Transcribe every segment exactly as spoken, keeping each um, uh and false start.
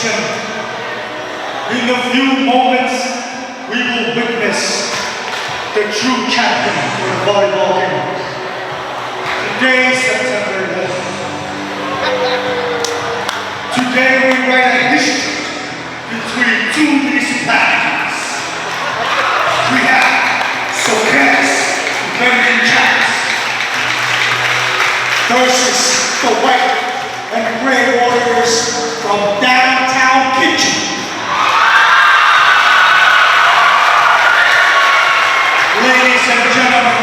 In a few moments, we will witness the true champion for the volleyball game. Today, September eleventh, today we write a history between two municipalities. We have Soakomis, defending champs, versus the White and Gray Warriors from downtown Kichi. Ladies and gentlemen,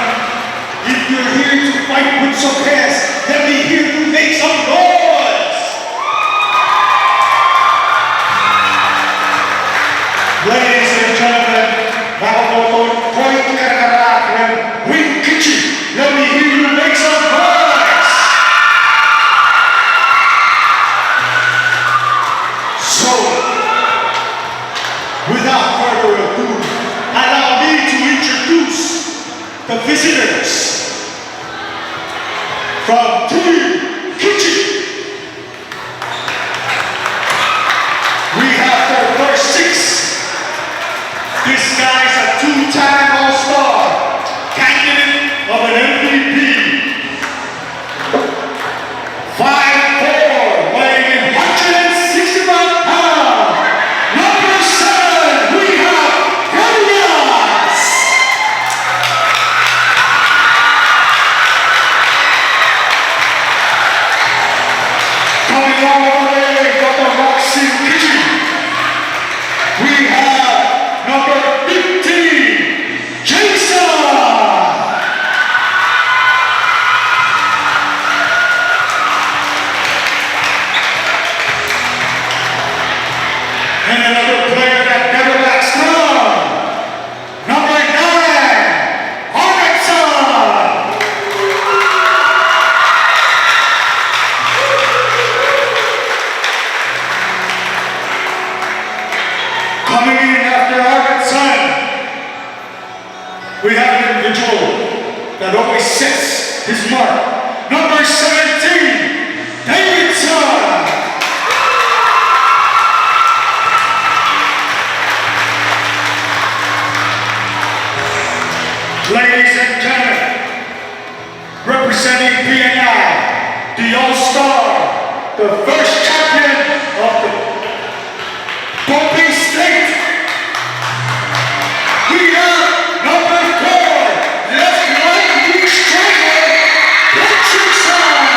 if you're here to fight with Soakomis, let me hear you make some noise. Ladies and gentlemen, ma kohkohdo pwoit karakarahk rehn Wing Kichi, let me hear you make some noise. So, without further ado, allow me to introduce the visitors from Team Kichi. We have the first six. This guy is a two-time All-Star, candidate of an M V P. Five four, weighing in hundred and sixty-five pounds. Number seven, we have Elias. Coming all the way from the Rock City Kichi, we have number fifteen, Jason. And another player that never backs down. Number nine, Arvidsson. Coming in after Arvidsson, we have an individual that always sets his mark. Number seventeen, Davidson. Ladies and gentlemen, representing P N I, the All-Star, the first champion of the Pohnpei State. We have number four, left right wing striker, Patrick Song.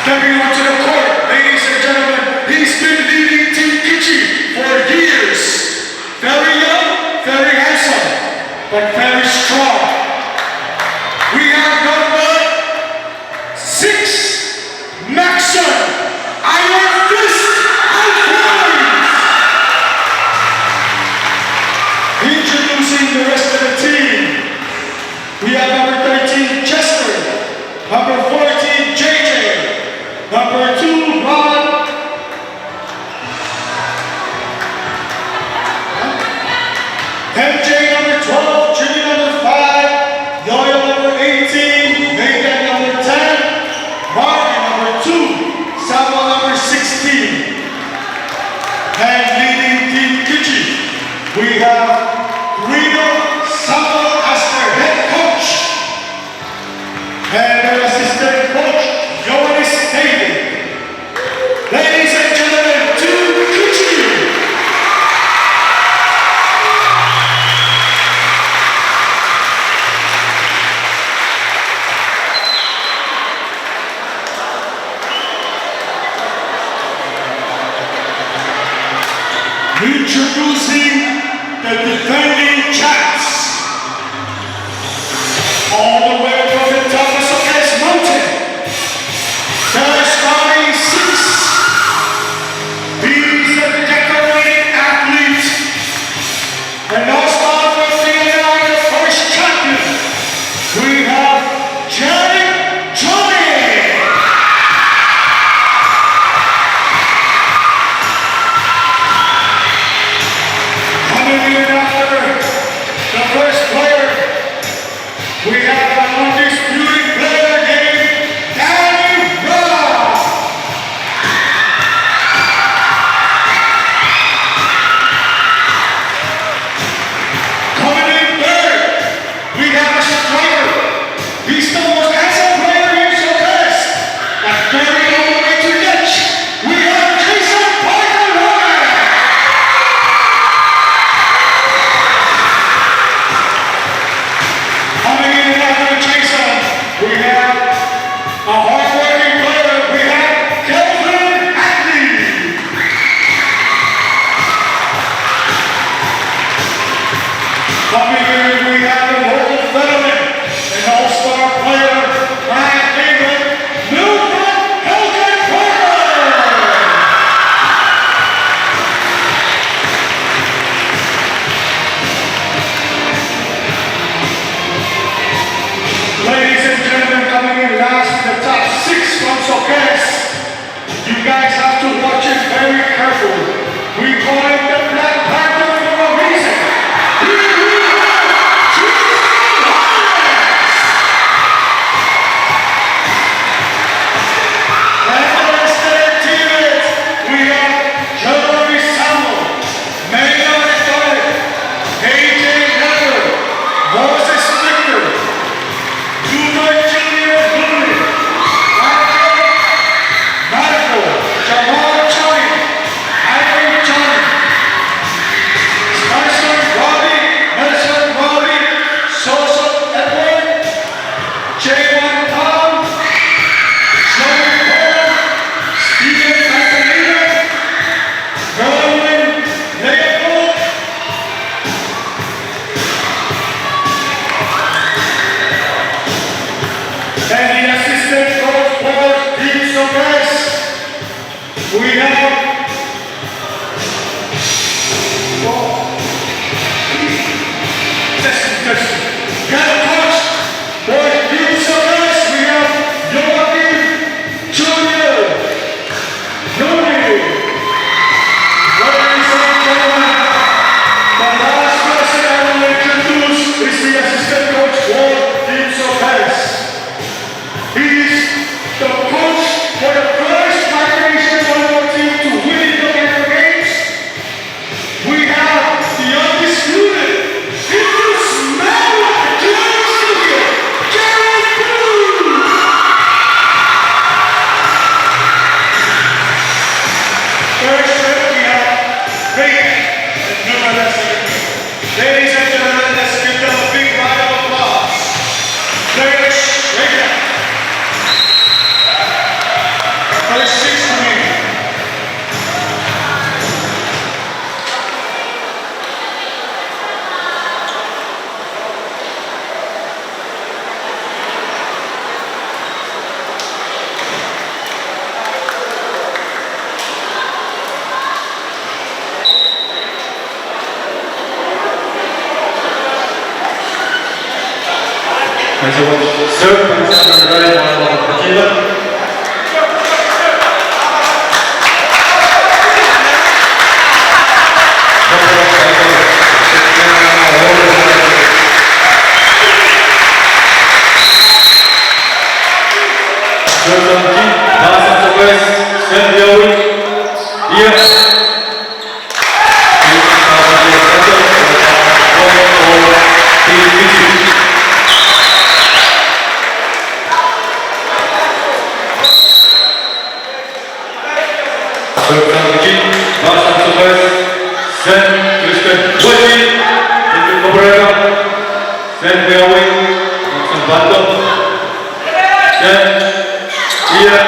Stepping onto the court, ladies and gentlemen, he's been leading Team Kichi for years. Very young, very handsome, but very strong. We have number six, Maxon Iron Fist Alphonse. Introducing the rest of the team. We have number thirteen, Chester. Number fourteen, J J. Number two, Ron. M J, number twelve, Jimmy, number You guys have to watch it very carefully. We call him the Black Panther for a reason. He will choose violence. And for the state teammates, we have Jeremy Samuel, Maynard Doyle, A J Leonard, Moses Victor, Lupe Junior Lumi, Andrew Marco, Jamal Johnny, Ivan Johnny, Spencer Robbie, Nelson Robbie, Joseph Edward, Javon Tom, Joey Paul, Steven Antonino, Merwin Leopold, and the assistant coach for Team Sokehs, we have, oh, testing, testing. We have a coach for Team Sokehs, we have Joaquin Junior. Ladies and gentlemen, the last person I will introduce is the assistant coach for Team Sokehs. He is the coach for the first Micronesian volleyball team to win in the Winter Games. We have the undisputed, if you smell like a German, Gerald Blue. First up, we have Reagan and Newman. Ladies and gentlemen, let's give them a big round of applause. Reagan, Reagan. First six to me. Sen Christian Wati, Sen Kabrera, Sen Wiawi, Sen Banto, Sen Ian,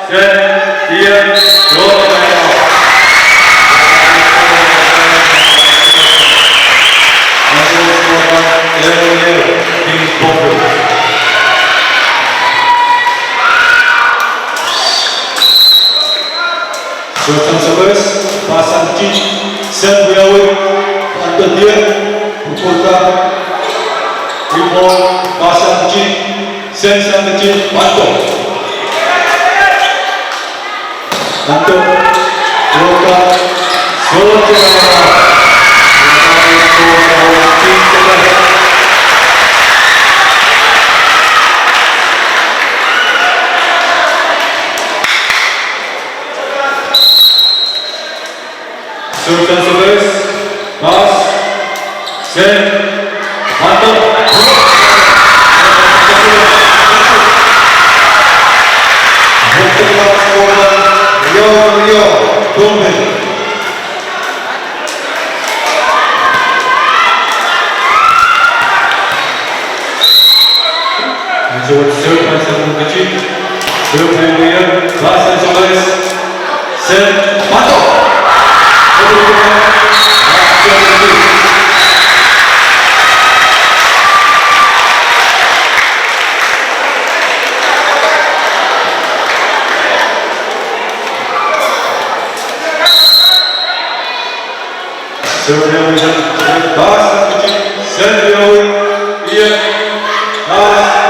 Sen Ian, Lord. Sen Sokehs, Pasan Chich, Sen Wiawi, Antonia, Ukurta, Imo, Pasan Chich, Sen Sangchi, Anto. Anto, Ukurta, Sotia. Sen Sokehs, Pas, Sen, Anto. Rio, Rio, Tumbe. Ansou wet serve, ansou wet kachik. Serve, Pasan Sokehs. Sen, Pato. Serve, Pasan, Sen, Ian, Pasan.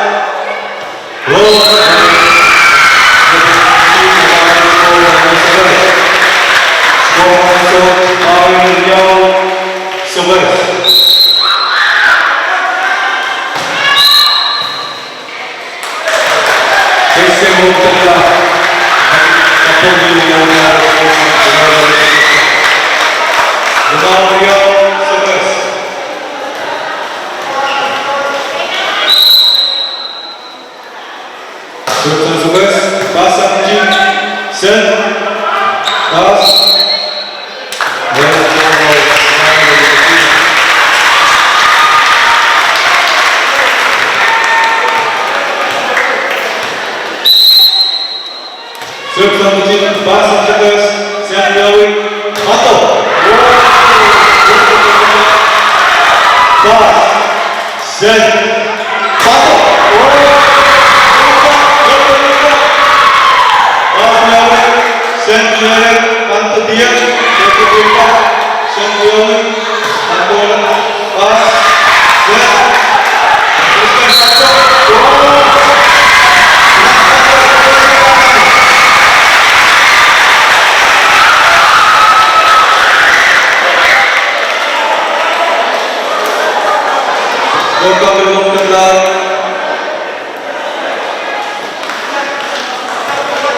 Serve sang Sokehs, pass sang Fiji, set, pass. Serve sang Fiji, pass sang Sokehs, set, pato. Pass. Set. Pato. Pass. Set. Pato. Pass. Set. Welcome to Moncton Club.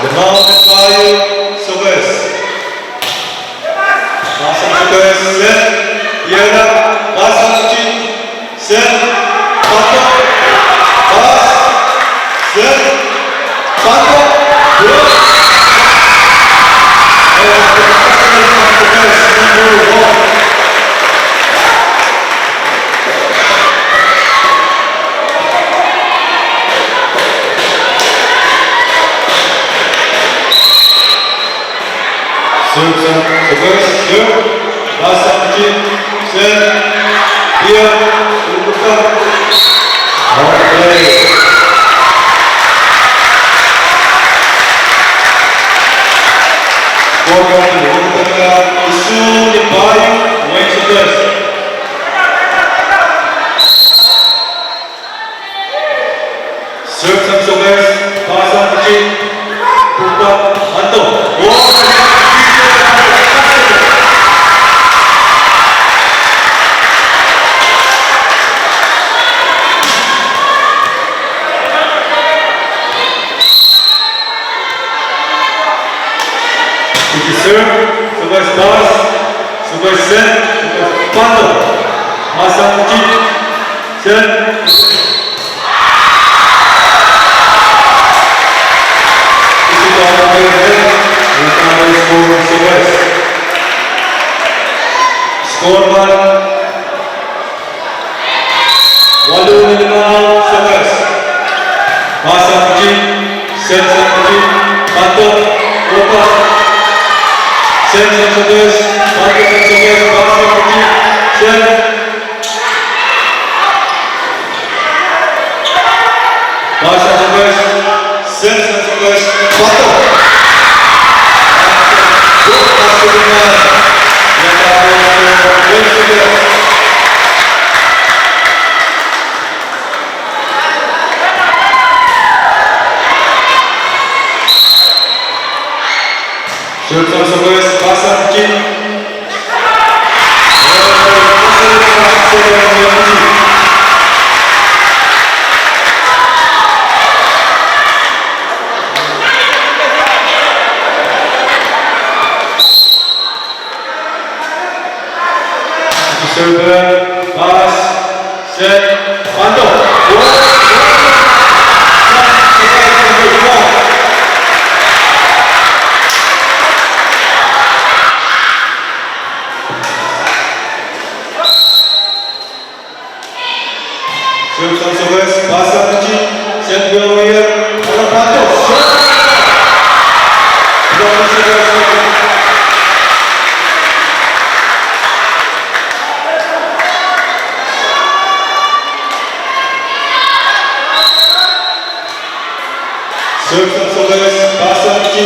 The mound is by Sokehs. Pass sang Sokehs, set, diarada, pass sang Fiji, set, pato, pass, set, pato, Serve sang Sokehs, serve. Pass sang Fiji, set. Diar, ulukutta. Out play. Score kan ulukutta, isuh ni pahieu, wehin Sokehs. Serve sang Sokehs, pass sang Fiji, pwukat, anto. Oh, Fiji serve, Sokehs pass, Sokehs set, Sokehs pato. Pass sang Fiji, set. Score kan waluh ni limau Sokehs. Pass sang Fiji, set sang Fiji, pato, opa. Set sang Sokehs, pato sang Sokehs, pass sang Fiji, set. Pass sang Sokehs, set sang Sokehs, pato. Serve sang Sokehs, pass sang Fiji. Serve, pass, set, pato. Serve sang Sokehs, pass sang Fiji, set, wia wia, pato, pato, set. Serve sang Sokehs, pass sang Fiji,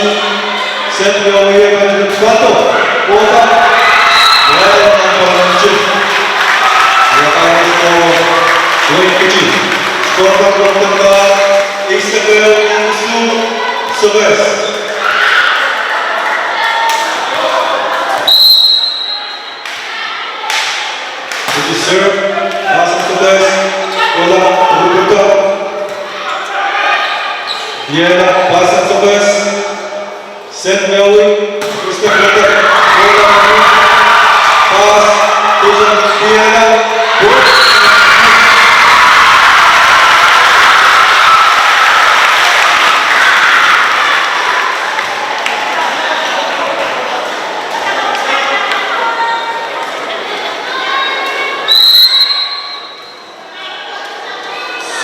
set, wia wia, pato, opa. Well, number one, Fiji. Score kan ulukutta, eisek ehu isuh Sokehs. Fiji serve, pass sang Sokehs, kola, ulukutta. Diarada, pass sang Sokehs, set, mewi, Krista Krista, kola, pass, Krista, diarada, ball.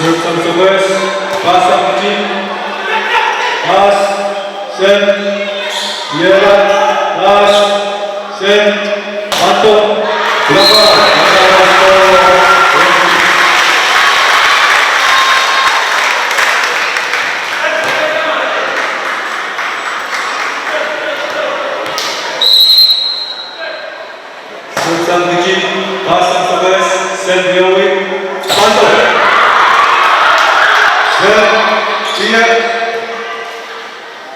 Serve sang Sokehs, pass sang Kicin, pass, send, iela, pass, send, anto, block out. Serve sang Kicin, pass sang Sokehs, send, iela, anto. Send, ie,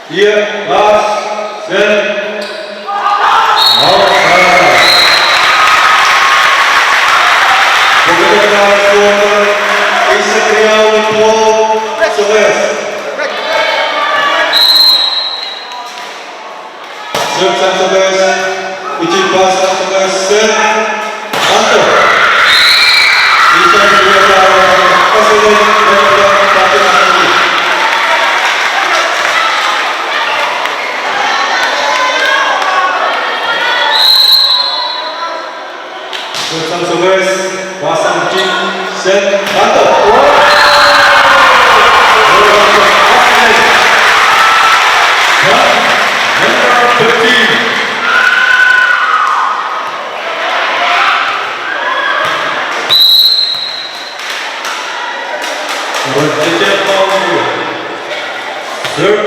ie, pass, send. Out, pass. Pwukidahn score, eisek riau duwau, Sokehs. Serve sang Sokehs, Kicin, pass sang Sokehs, send, anto. Kicin, Serve sang Sokehs, pass sang Kicin, send, anto. Number fifteen. Serve,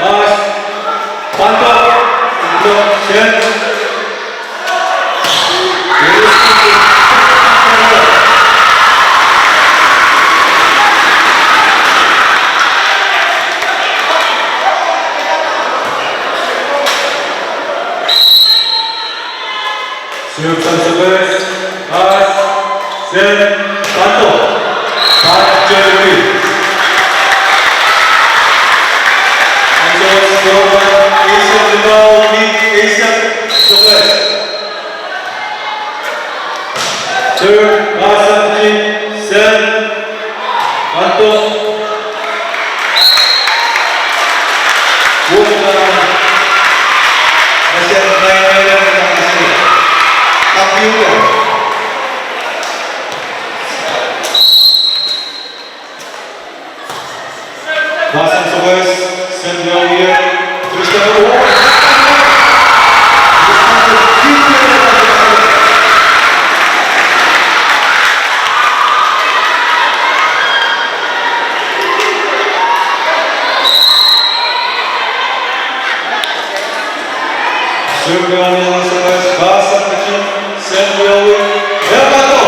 pass, anto, block, send. Serve sang Sokehs, pass, send, anto. Pass, send. Ansou wet score, eisek limau ni eisek, Sokehs. Serve, pass sang Kicin, send, anto. Wet, ah, ese, nai, nai, nai, nai, ese. Computer. Pass sang Sokehs, send, iela, ie, Tristan, oh! Serve sang Sokehs, pass sang Kicin, send, iela, ie, anto.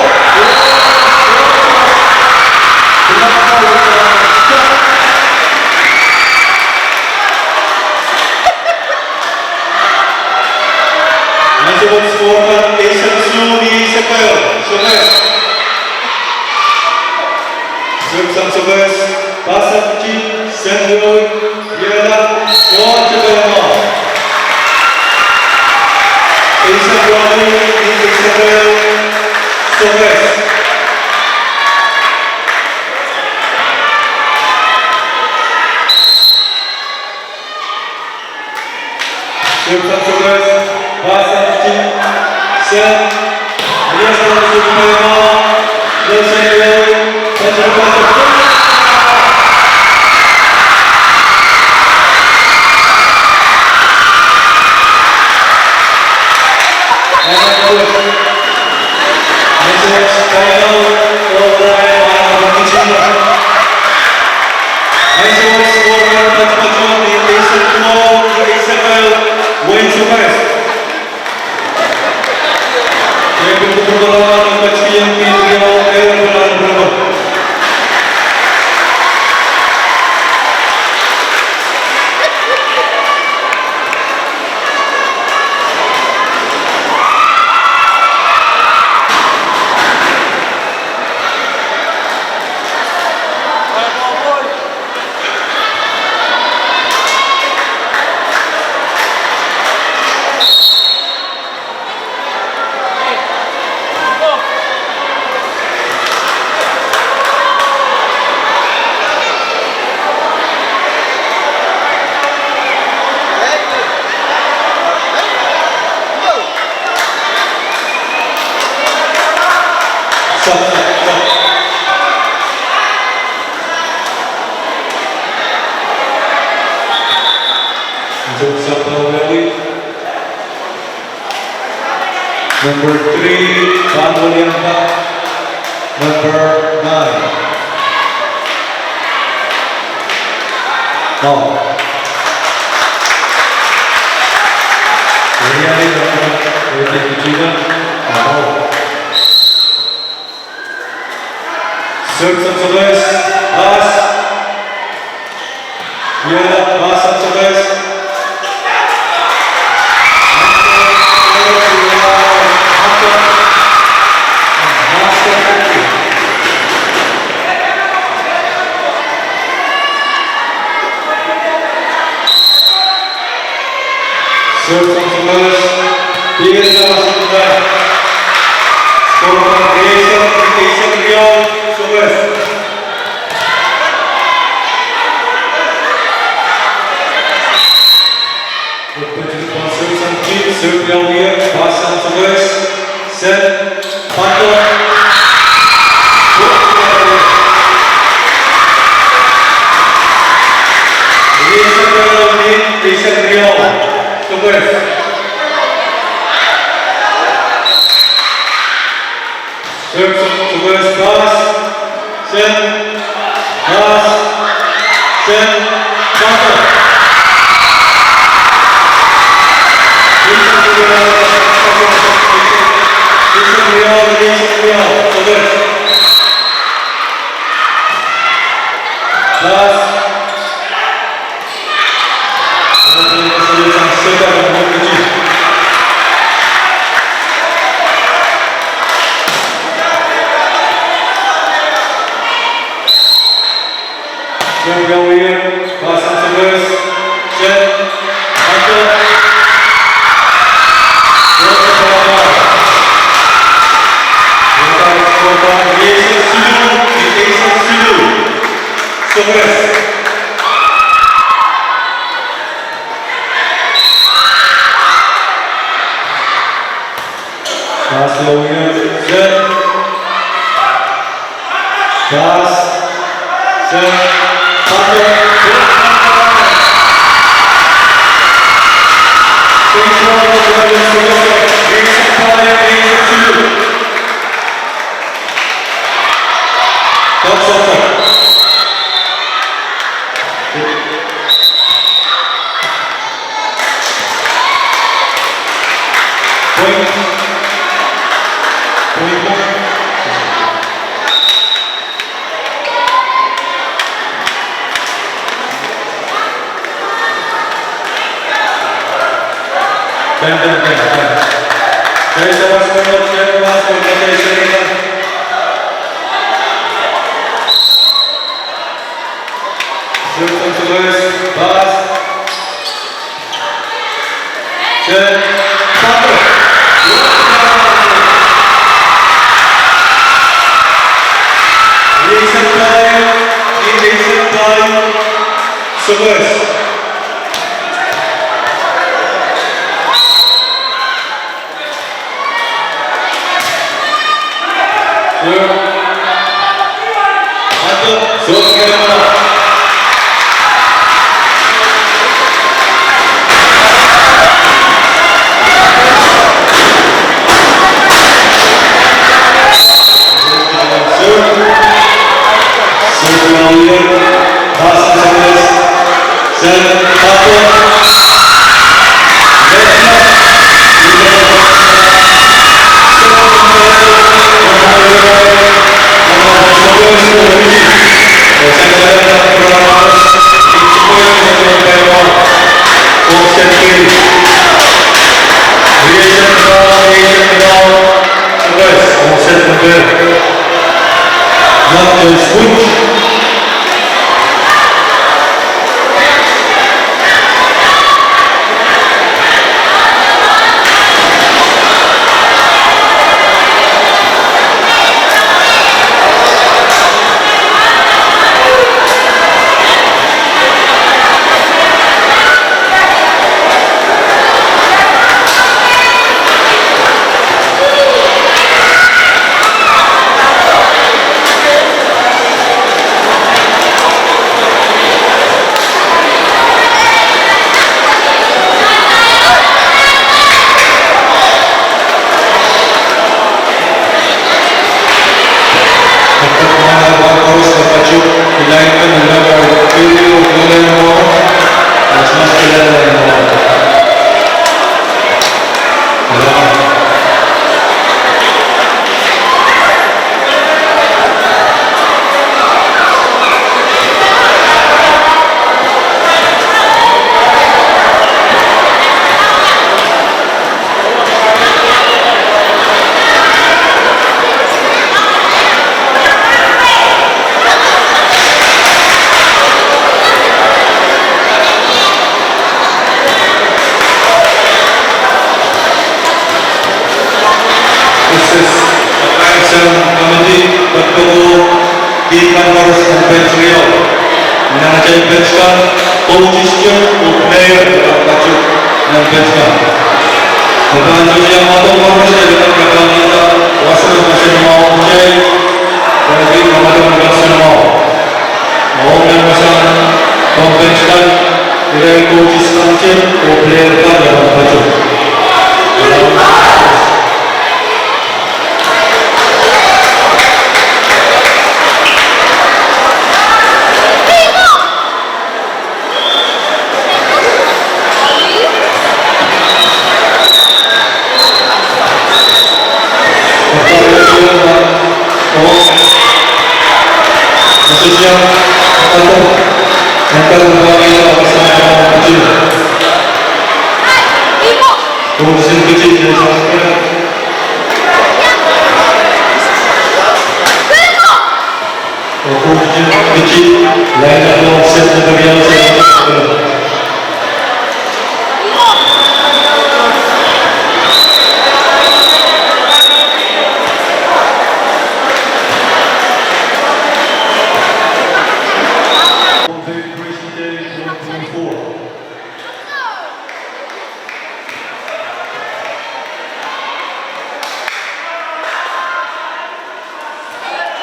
Ansou wet score eisek isuh ni eisek ehu, Sokehs. Serve sang Sokehs, pass sang Kicin, send, iela, ie, oh, Sokehs. Eisek isuh ni eisek ehu, Sokehs. Serve sang Sokehs, pass sang Kicin, send, iela, pass sang Kicin, send, iela, pass sang Kicin. Ansou wet score, eisek duwau ni eisek ehu, Wayne Sokehs. Kepin kupwurokoro nan ketikihong B Number three, Pangolian Cup. Number nine. Oh. Really, really, really, really, really, oh. Serve sang sokehs, pass. Ia, pass sang sokehs. Serve sang sokehs. Biggest pass sang sokehs. Score pahn rieisek, rieisek riau, sokehs. Serve sang sokehs, serve sang sokehs. Set. Pato. Rieisek riau, rieisek riau. Sokehs. Serve, sokehs, pass. Set. Pass. Set. Pato. Rieisek riau, rieisek riau. Sokehs. Pass. Serve sang sokehs. Set. Pato. Sokehs. Pass, Logan. Set. Pass. Set. Pato. Pass, set. Point. Point. Time, time, time, time. Time, time, time, time, time. Serve sang sokehs, pass. Set. Pato. Rieisek pahieu, rieisek pahieu. Sokehs. Coaches tiahk oh player me pahn patohwan nan bench kan. Me pahn sohte iang mwadong koaros, e pahn iang wasa nan mesen mwahu kitail, pahn pil mwadong nan mesen mwahu. Oh me pahn sang nan bench kan, irail coaches kan tiahk oh player kan me pahn patohwan. Oko kici, kici, lain ako set number riau, set number.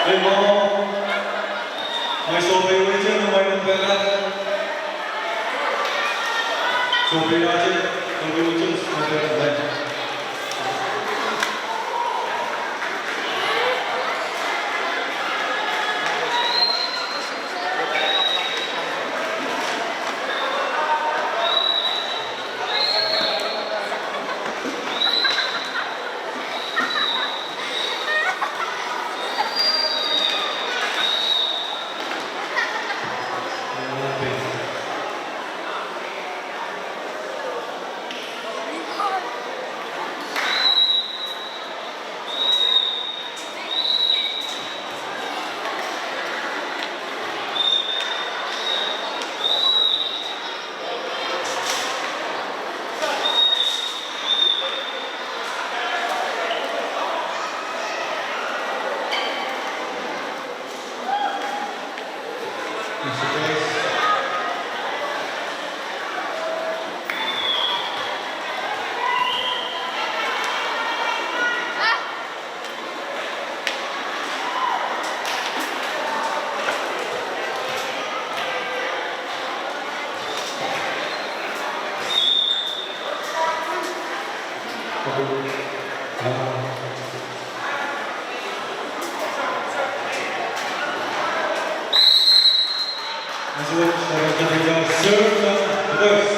Ei, mwomw. Mai sohte wehwehki, mai nan pehla. Sohte wehwehki, sohte wehwehki, sohte wehwehki. Serve, Serve, Serve, Serve, Serve, Serve,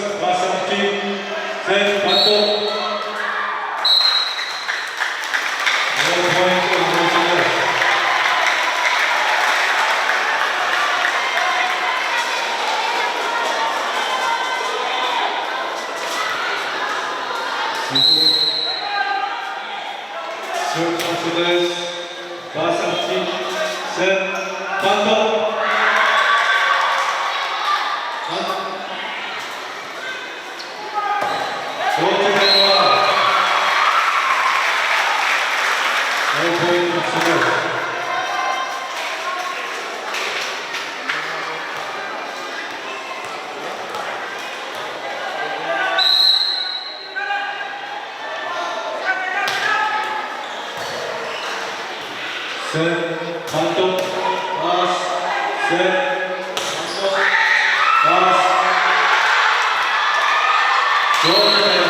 Set, panto, pass, set, panto, pass. Georgia Tech.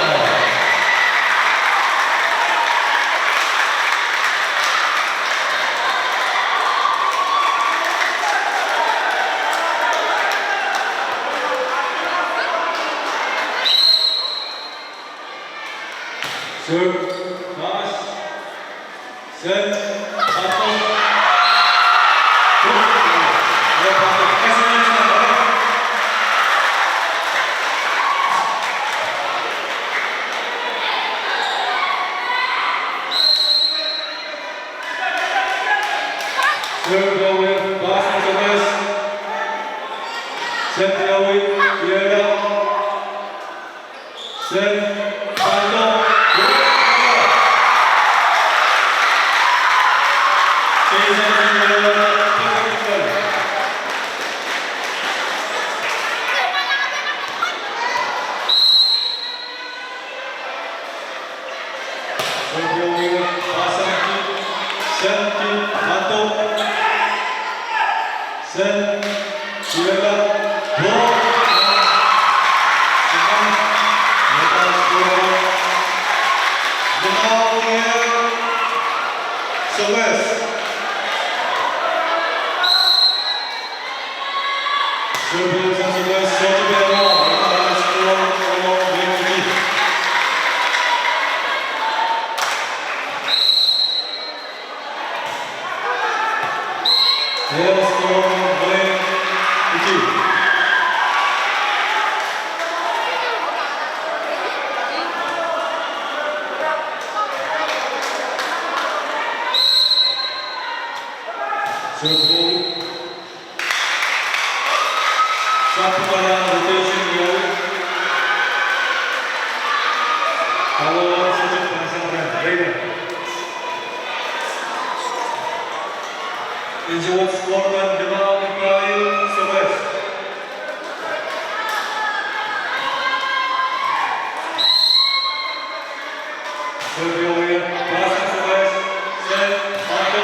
Serve, pass, set, panto. Serve, pass, set, panto. Sen, Sierra, Bo, Sierra, Sierra, Sierra, Sierra, Sierra, Sokol. Sokol rotation ieu. Kalowa sokol pasang ren. Ready. Insuwet score kan lima ong pahieu, Sokol. Sokol, pasang Sokol. Set, pato.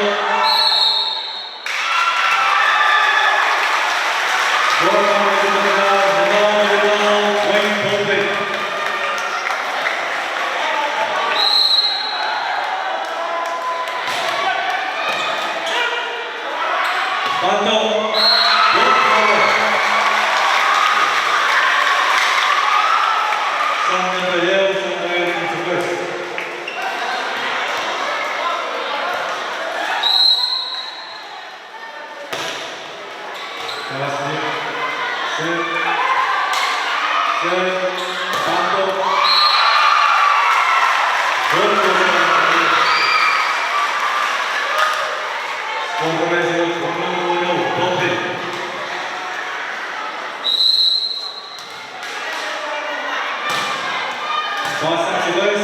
Pasang Sokol.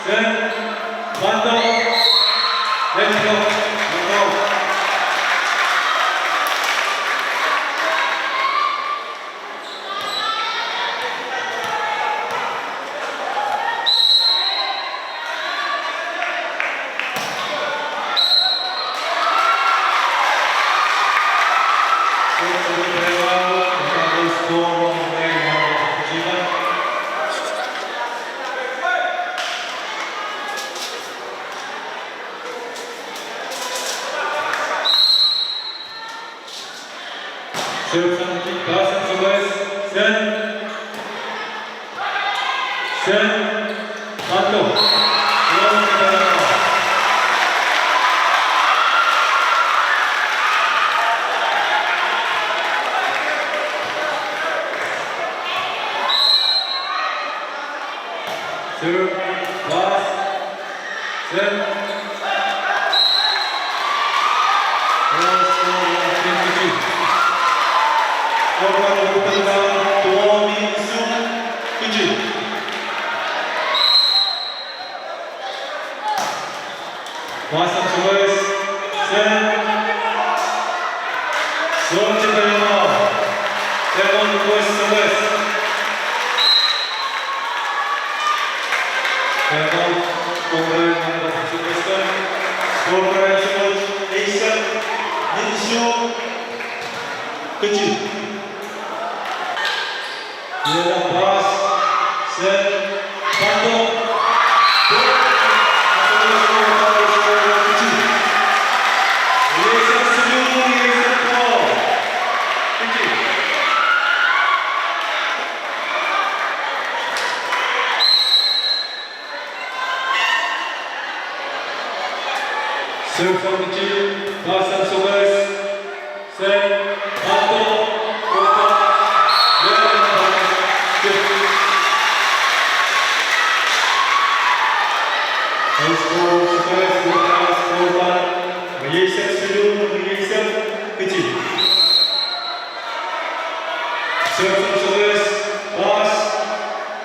Set. Pato. Let's go. Let's go. Serve sang, pass sang Sokol. Set. Set. Pato. Serve. Pass. Set. Pass, score, Fiji. Score kan duwepwukat duwau ni isuh, Fiji. Pass sang Sokol. Set. Song Tipeima. Timeout, Sokol. Timeout, Sokol, Sokol. Score kan Sokol, eisek ni isuh, Fiji. Iei pass, set, pato. Serve sang Fiji, pass sang Sokol. Set, pato, pato, pato. Score, Sokol, score, score, score. Rieisek siluh, rieisek, Fiji. Serve sang Sokol, pass.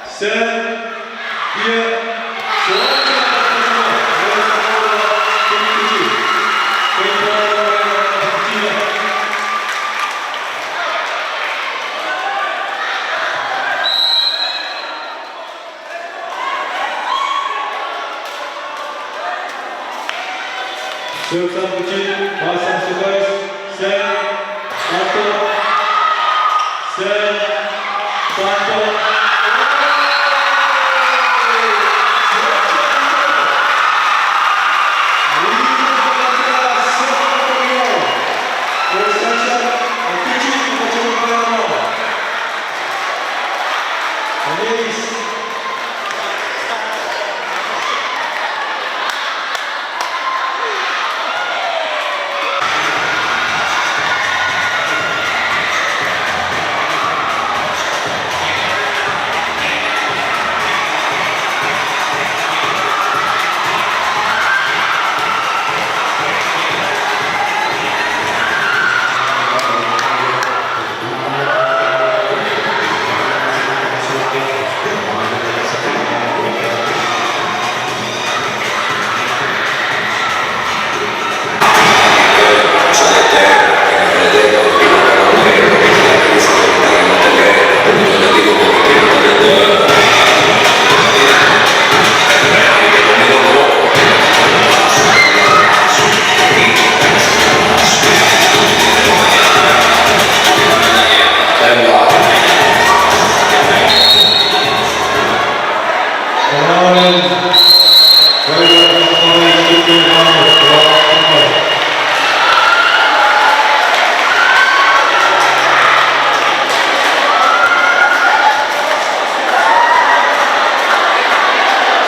Set. Ie. Serve sang Fiji, pass sang Sokol, set.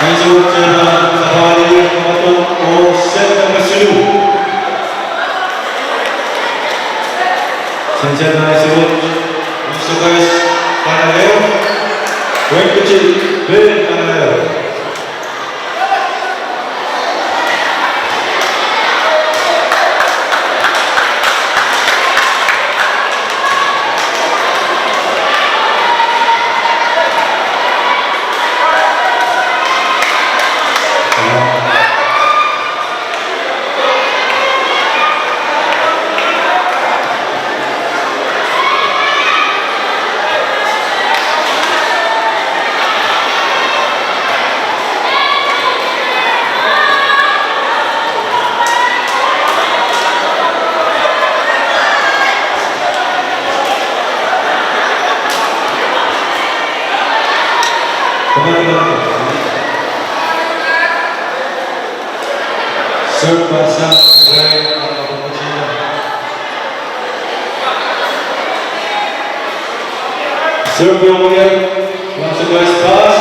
Ansou wet, eh, Sapwali, Kamadon, oh set number siluh. Sensen ansou wet, Sokehs Kanaleo, Wenkiti Pein Kanaleo. Serve pass, Ray, serve, Ray, pass,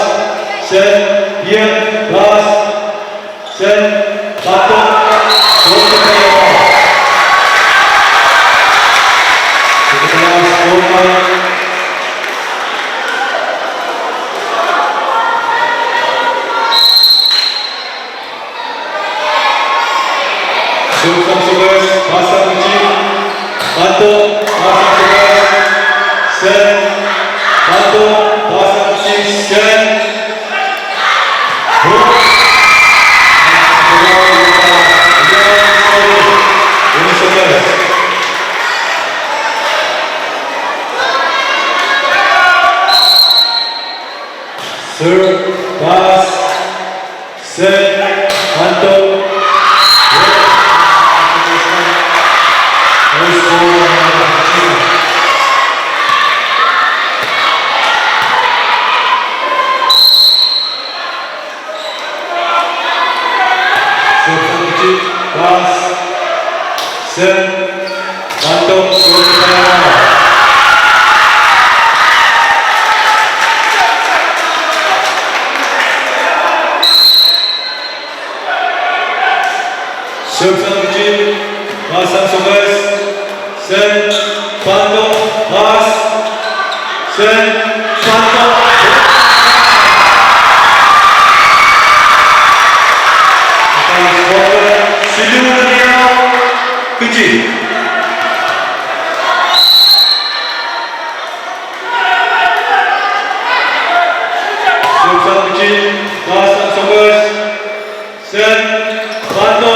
set, yeah, pass, set, pato, Serve sang Sokehs, pass sang Kici, pato, pass sang Sokehs, set, pato, pass sang Kici, set. Serve, pass, set, pato. Serve sang Kici, pass, set, pato, serve. Serve sang Kici, pass sang Sokehs, set, pato, pass, set, pato. Siluh rieisek Kici. Serve sang Kici, pass sang Sokehs, set, pato.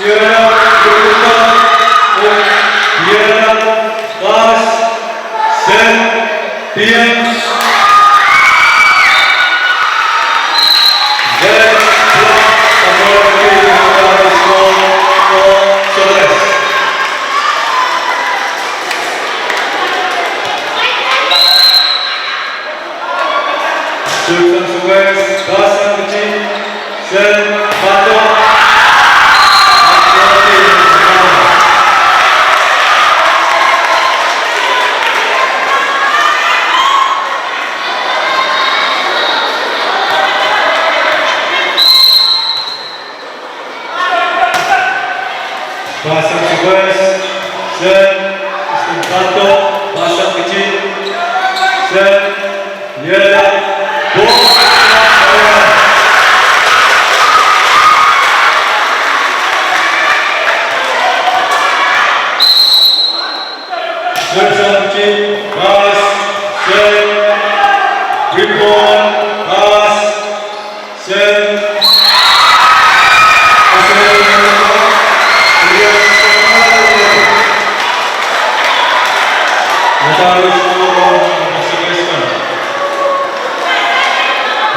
Piera, piera, pass, set, pien. Set, pato, pato. Serve sang Sokehs, pass sang Kici, set, pato. Pass sang Sokehs, set, pato, pass sang Kici, set, yeah, ball. Serve sang Kici, pass, set, rebound, pass, set.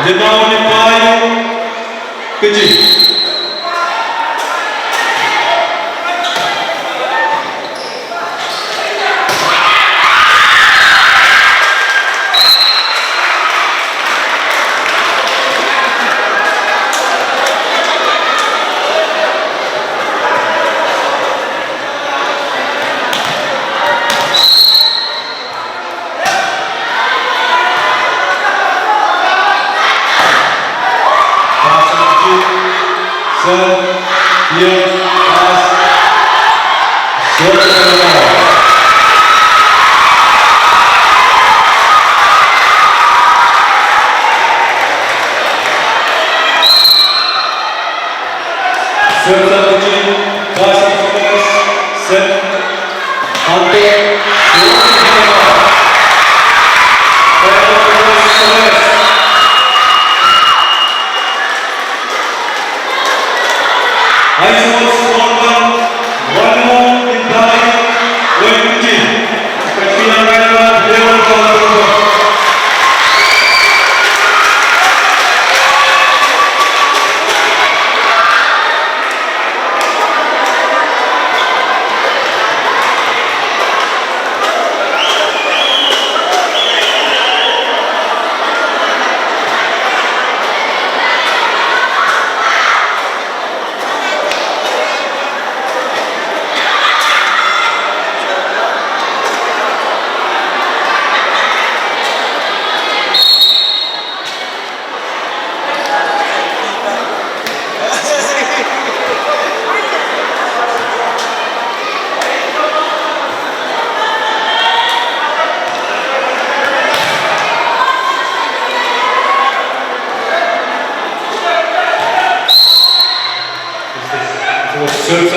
Limau ni pahieu, Kici.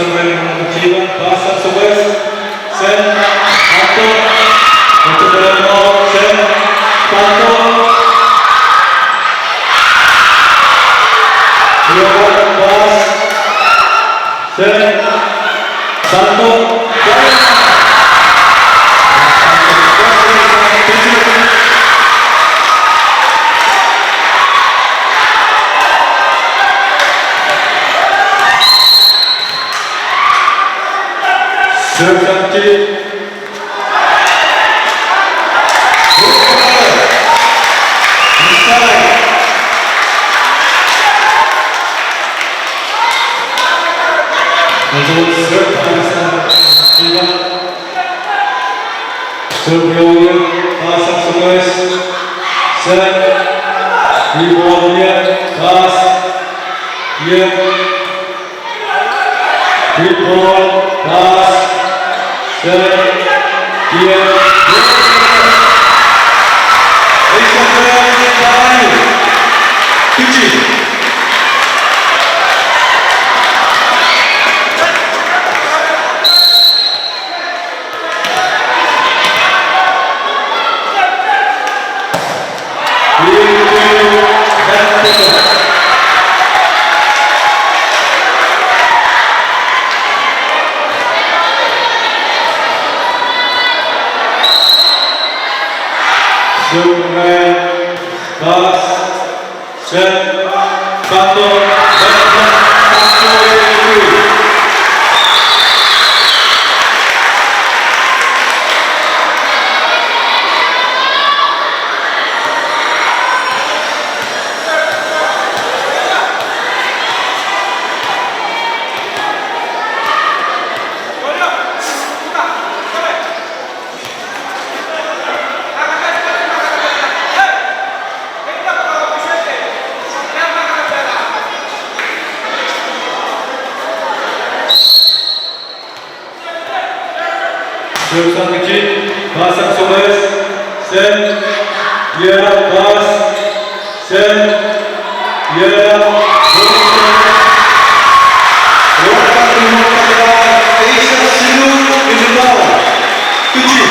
Pass, Samuel. Sen, Panto. Sen, Panto. Pass. Sen, Panto. Serve empty. Serve, pass, Samuel. Sen, rebound, pass. Rebound, pass. Sen, Asia player number five. Fiji. Serve, pass. Sen, Panto. Serve sang Fiji, pass sang Somalis. Sen, ie, pass. Sen, ie, pass. Fiji.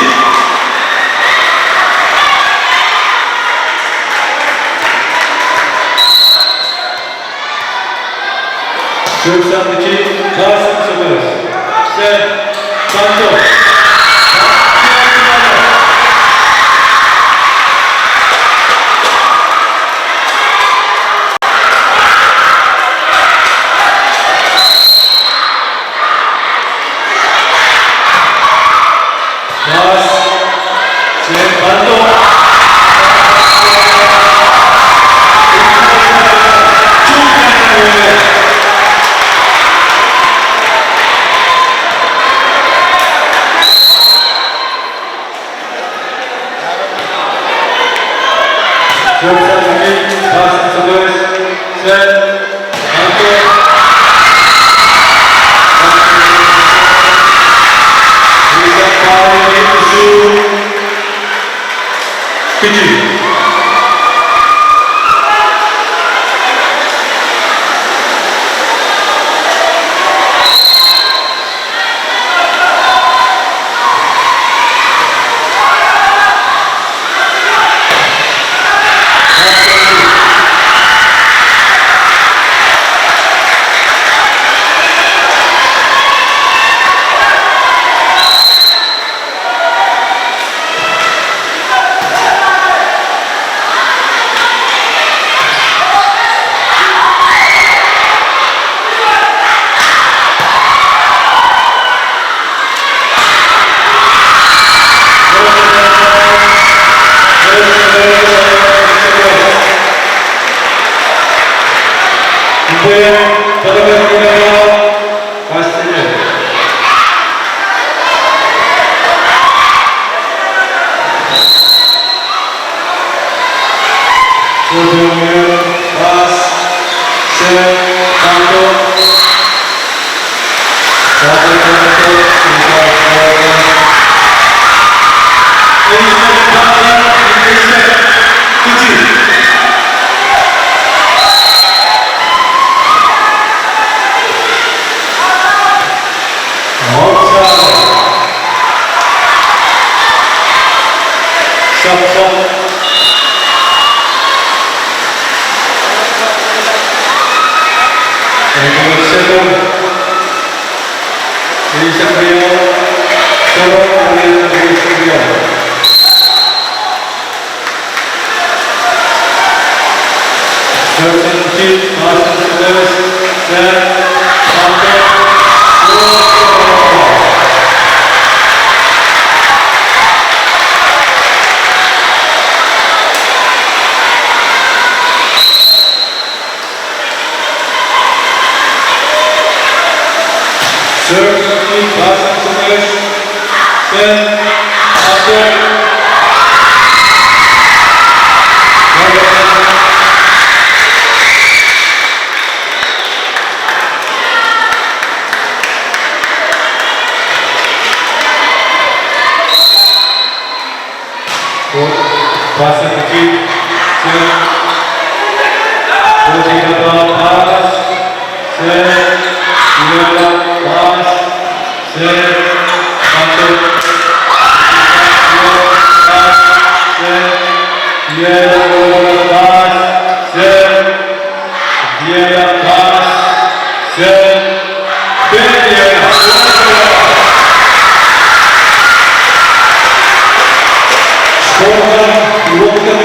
Serve sang Fiji, pass sang Somalis. Sen, Panto. Pass. Sen, Panto. Serve sang Fiji, pass sang Somalis. Sen, Panto. Fiji. Pass. Sen, Panto. Score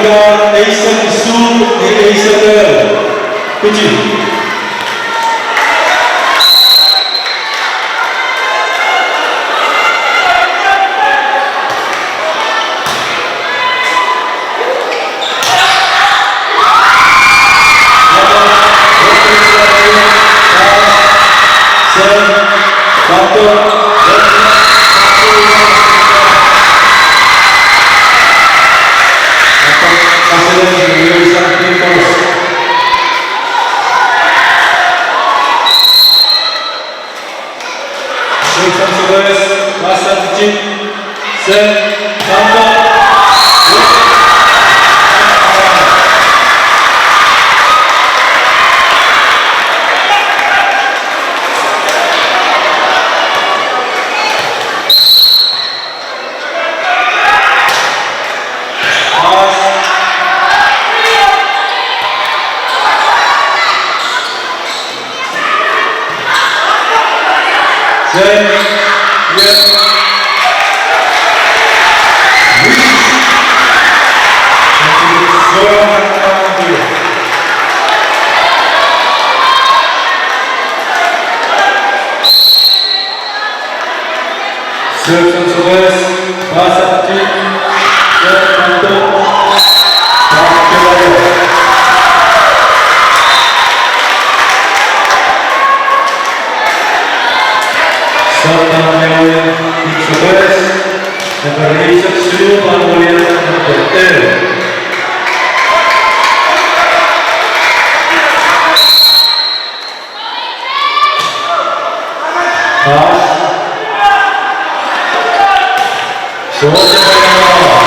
kan eisek isuh, eisek ehu. Pidgin. Sopwon, Kings of Wales, number eisek siluh pahn wia number ten. Pass. Sohte pahn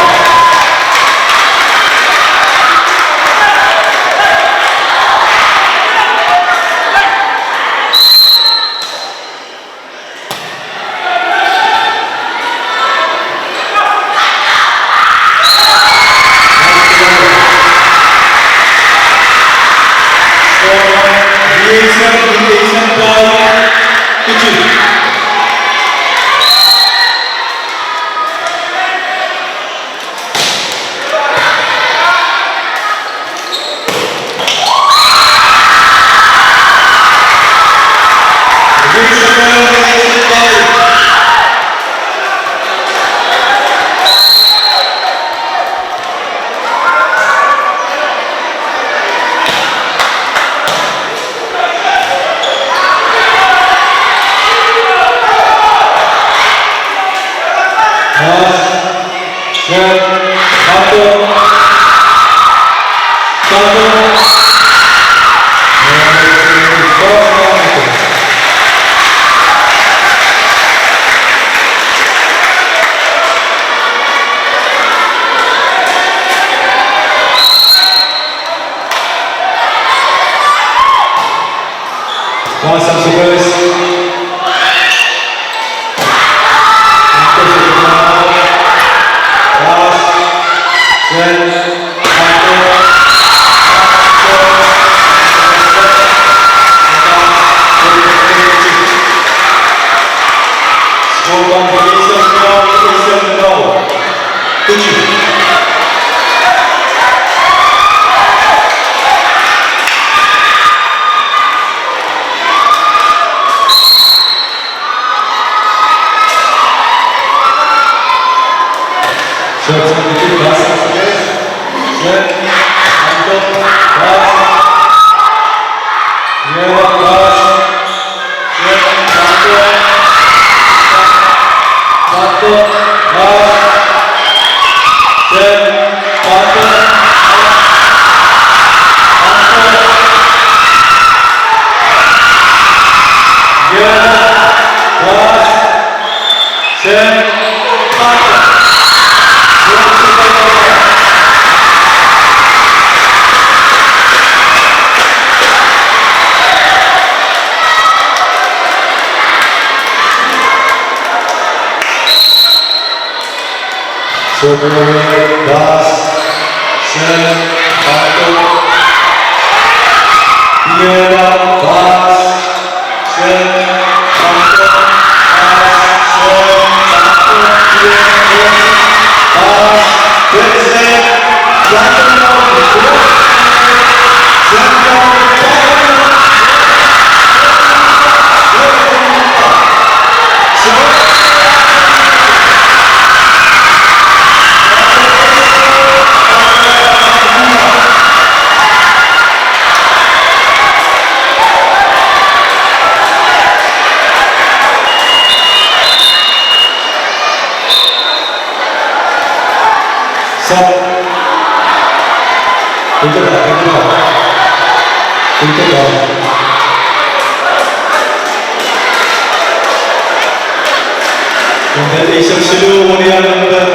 Number eisek siluh, welian number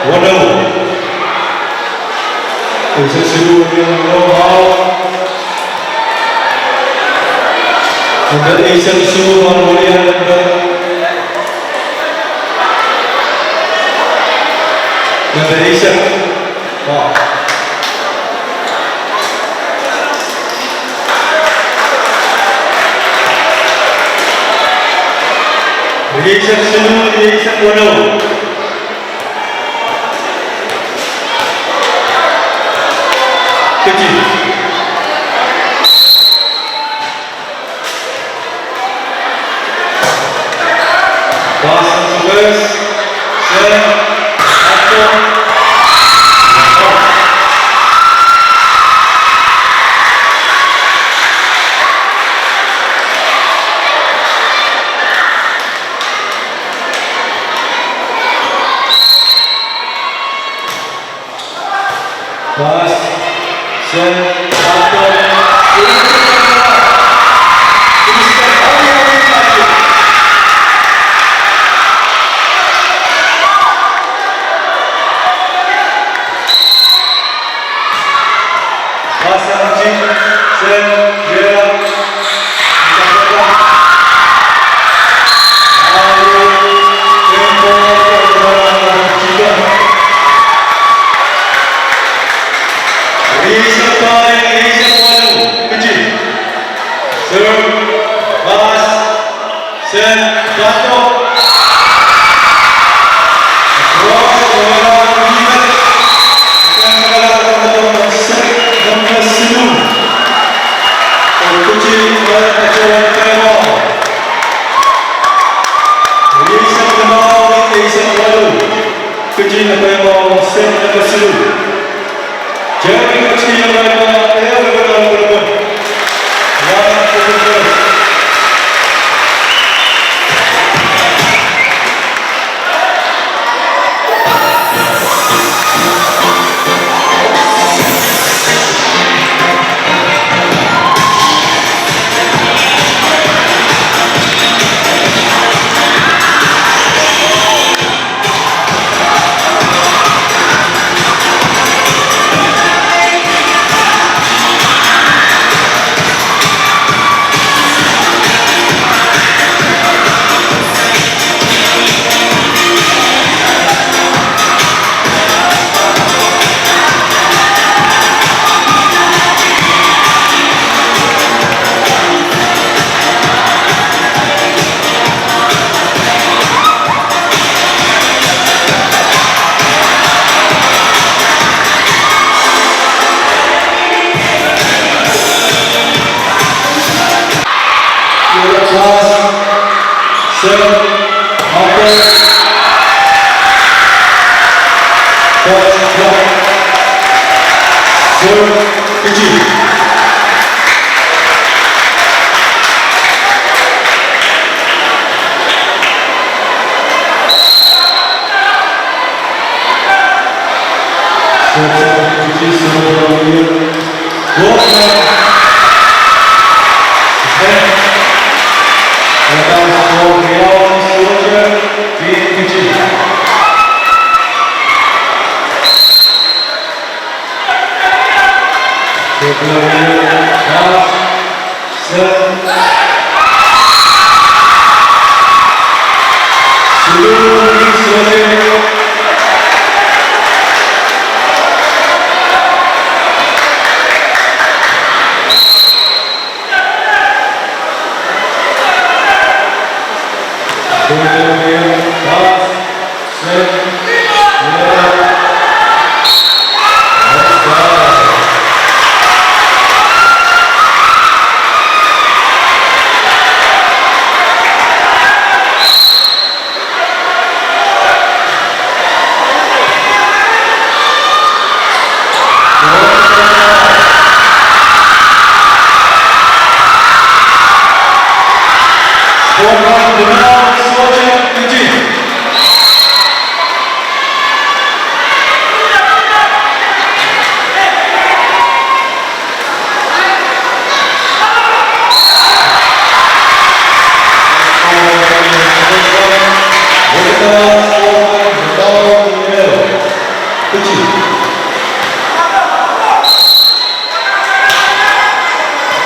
weneu. Eisek siluh, welian weneu, mwahu. Number eisek siluh, welian number, number eisek. Wow. Rieisek siluh, rieisek weneu. Keti. Pastor Suarez, Sen, Pastor.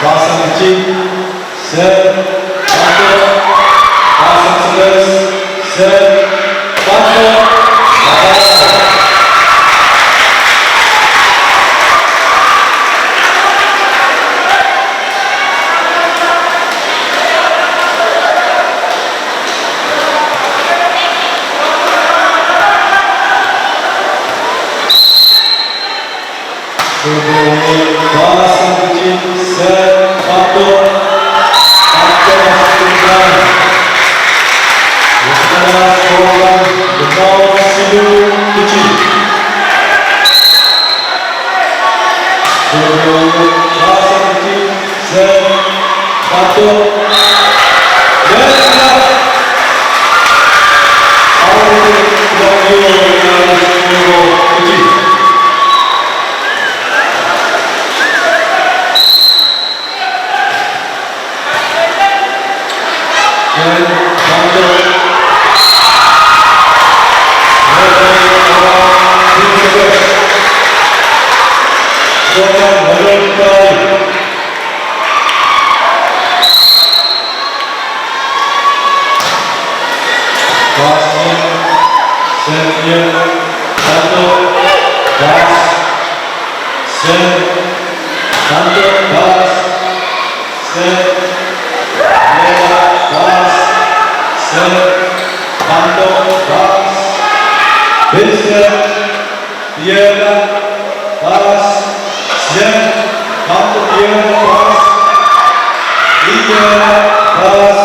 Pasang kiti, set, panto, pasang sipes, set, panto, pasang. Pass, set, set, panto, pass, set, panto, pass, set, diar, pass, set, panto, pass, pil set, diar, pass, set, panto, diar, pass, diar, pass,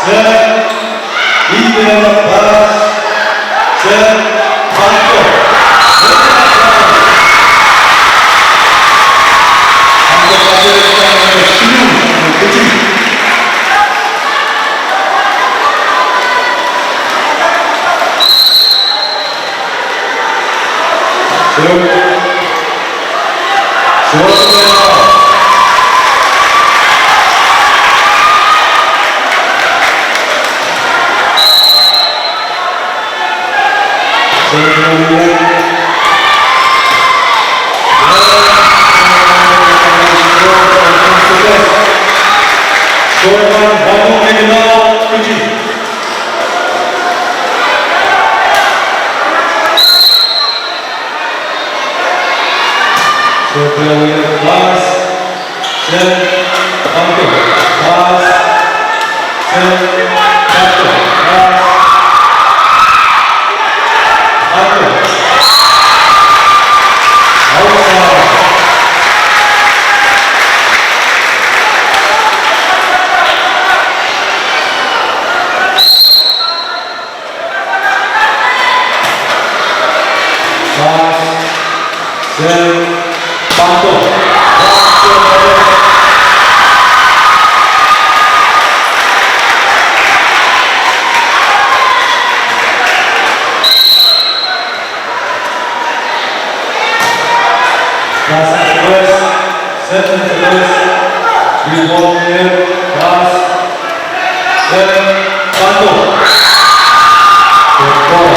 set, diar, pass, set, panto. Pass, set, panto, pass, set, panto, pass, panto. Outside. Pass, set, panto. Set and service. Ball in the air. Pass. Set. Panto. Good ball.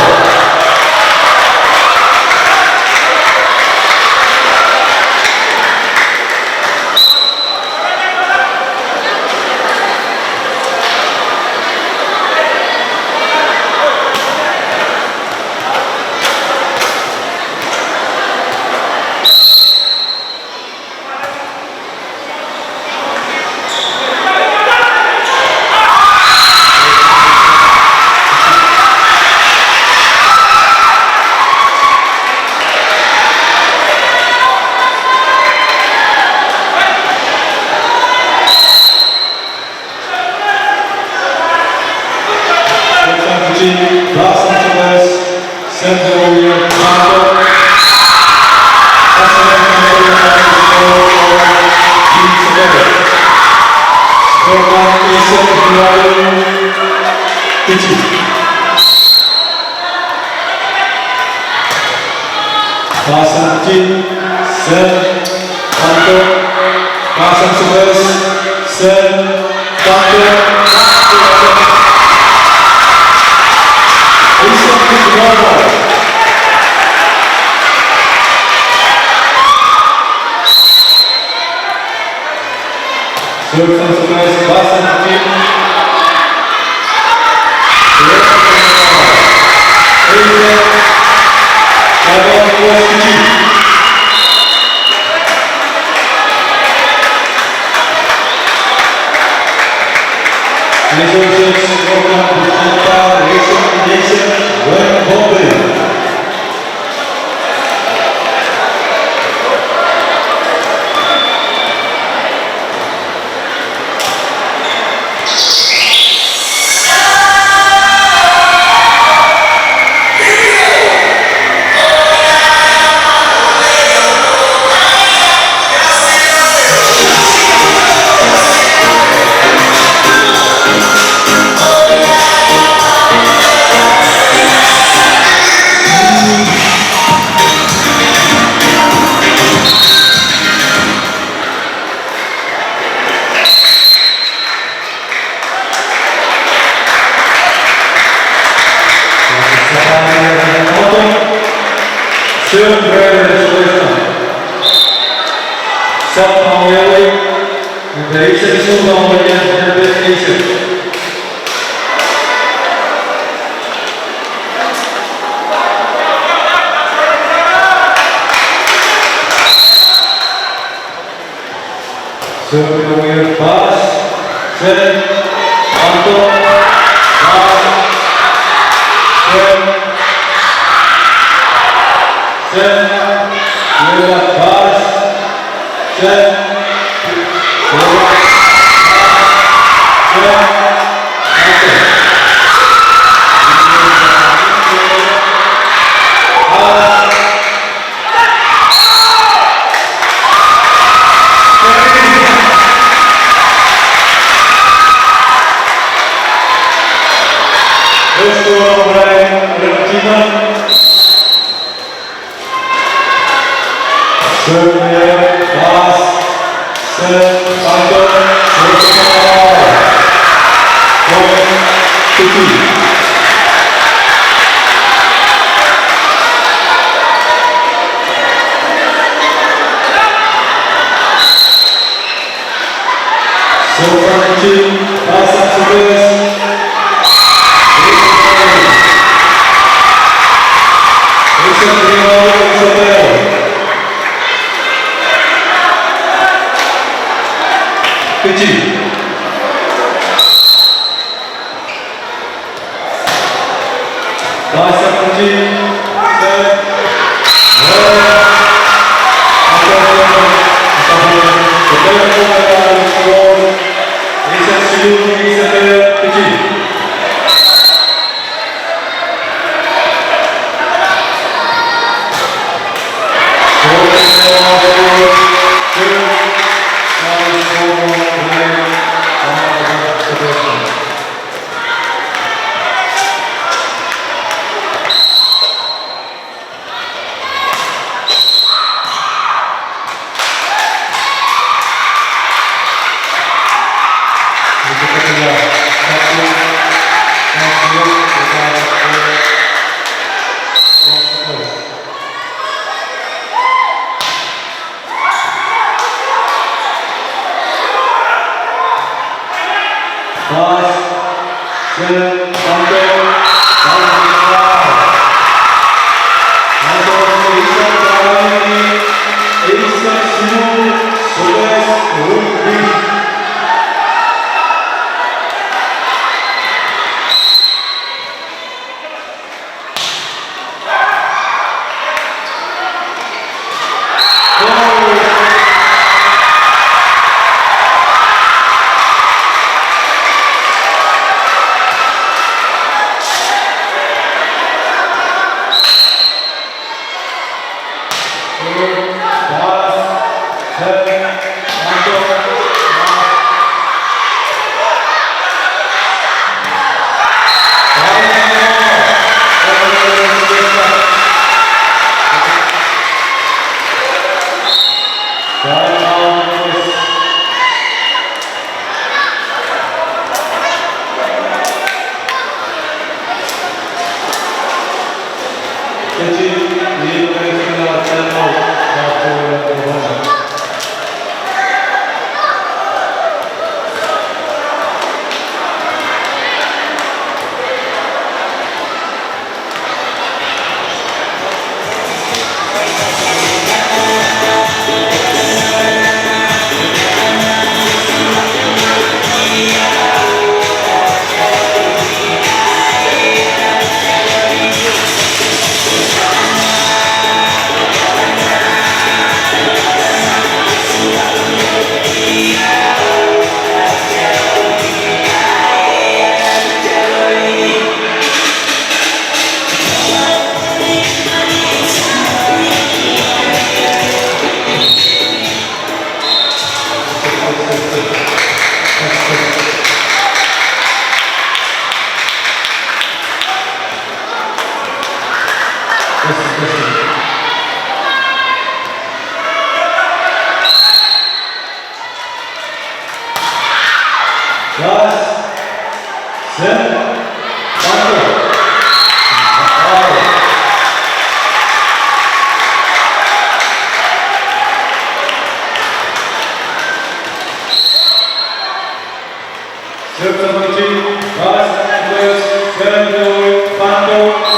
Pass and team, set, panto, pass and service, set, panto, pass, set. Asia Pacific. Serve and service, pass and team. Serve, pass, set, panto, pass, set, set, pass, set, set, pass. Serve, pass, set, panto, set, point, Fiji. Serve and team, pass and service. Fiji. Class, set, fire. Set seventeen, class, set, fire.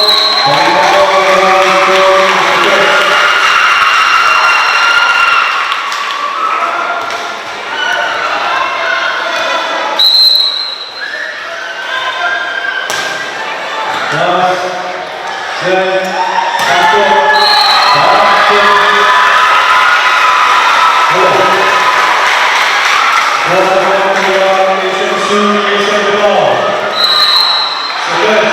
Class, set, ato, dodge, dodge. Raise up, raise up, raise up. Set,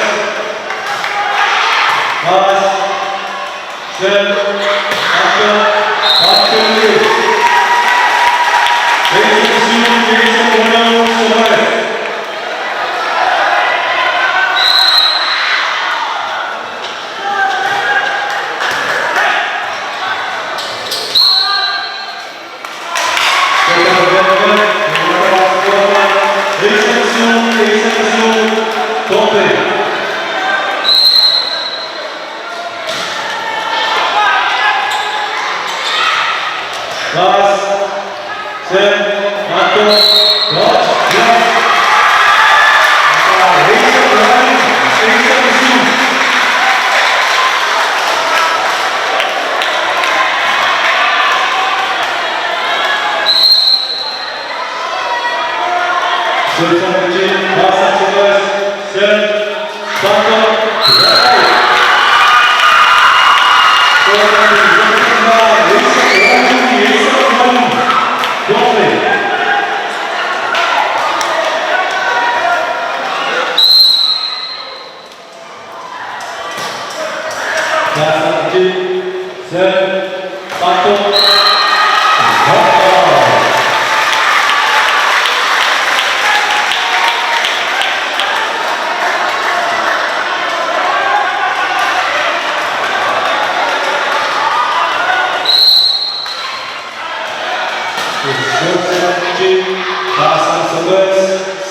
set, set, set, set.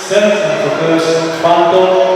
Sen, sen, sokos, panto.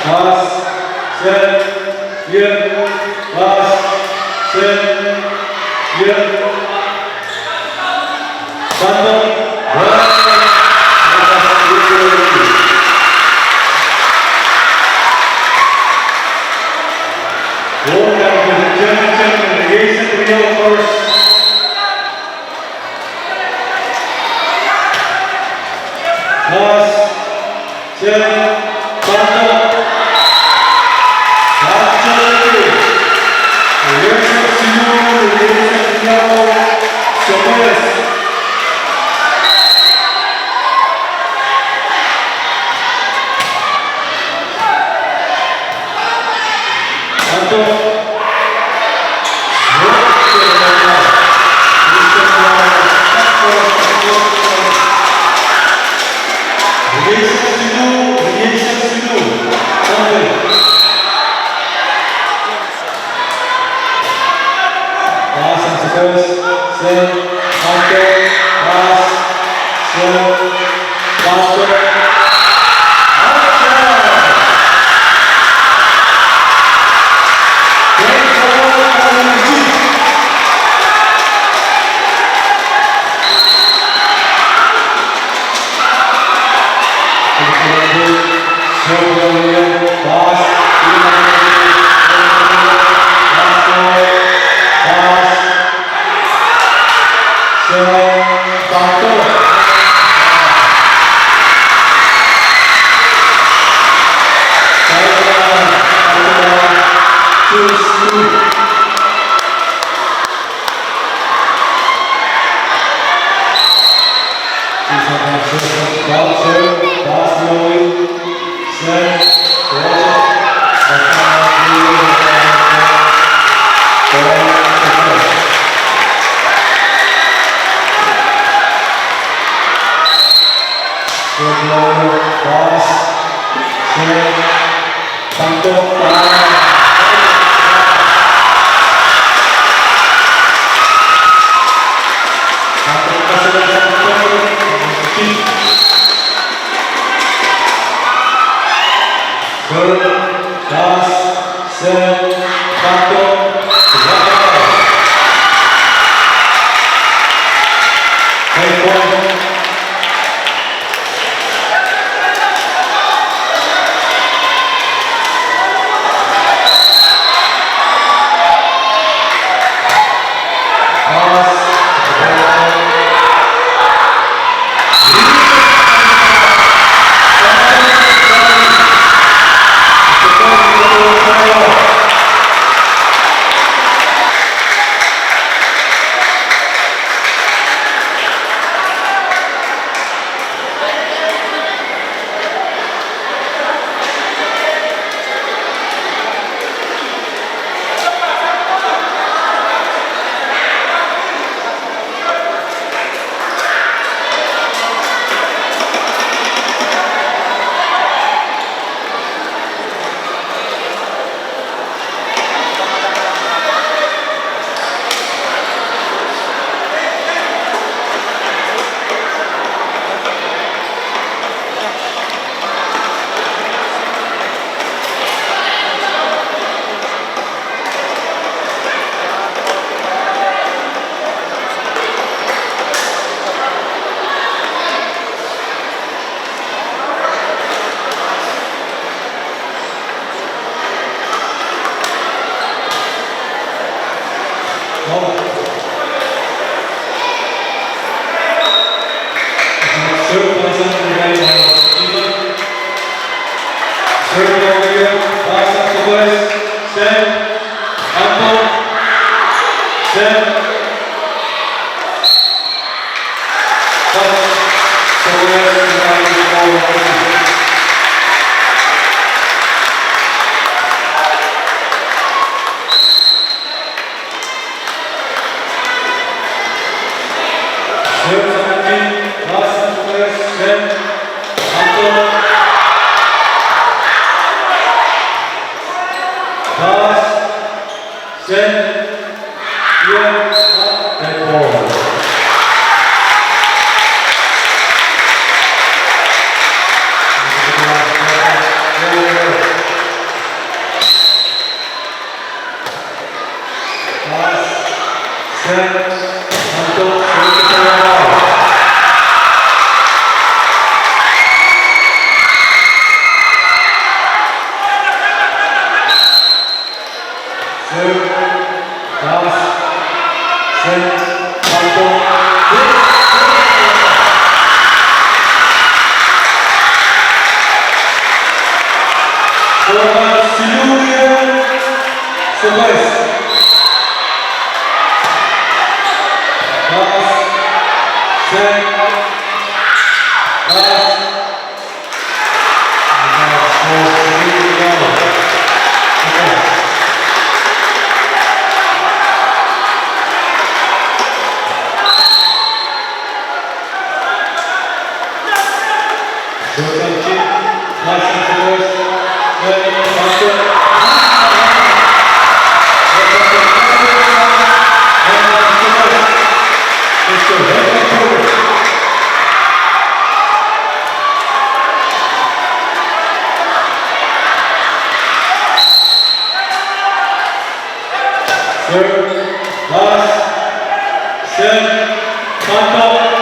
Pass, set, ier. Pass, set, ier. Panther. Pass. Set. Panther. Panther. Pass and first, set, panther, pass, set, panther. Siluh mie soahpwais. Pass. Set. Pass. Serve, pass, set, contact.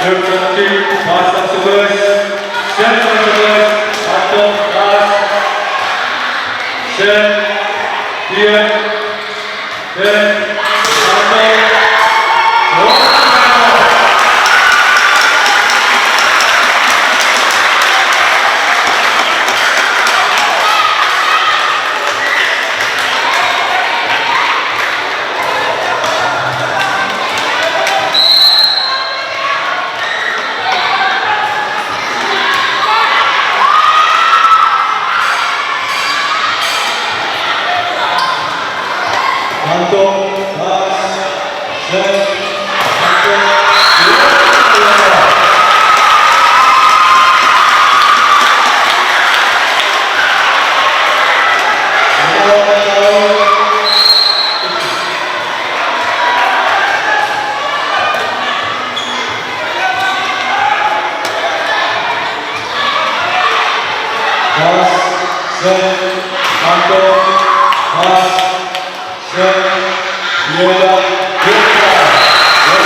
Serve, pass, serve, set, contact, pass, set, clear. Pass, set, contact, pass, set, clear, good pass.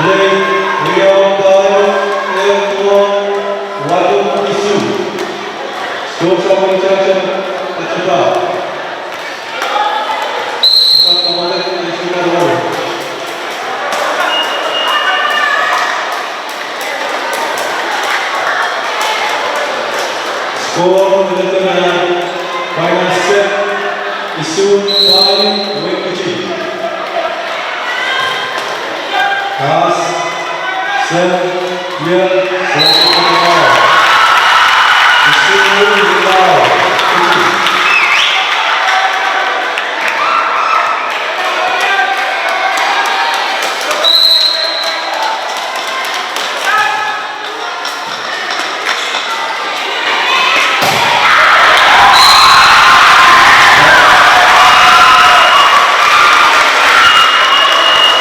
Play, riau pahieu, ehu duwau, walu isuh. Score sang Winchester, Achapa. Score, final set, isuh pahieu, wekiti. Pass, set, clear, set, isuh, isuh.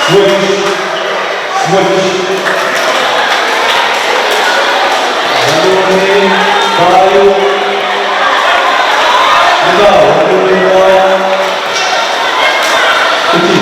Switch. Switch. Number one, Bayu. Number one, Bayu. Fifty.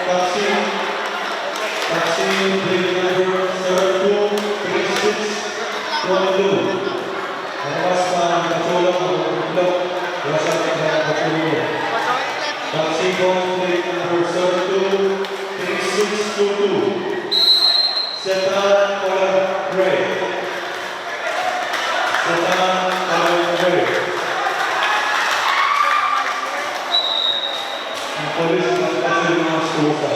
Taxi, taxi, plate number seven two three six two two. Aramas pahn patohla, patohla, patohla. Taxi coach, plate number seven two three six two two. Setan Colin Gray. Setan Colin Gray. Polis, pasupasu nan sohsa.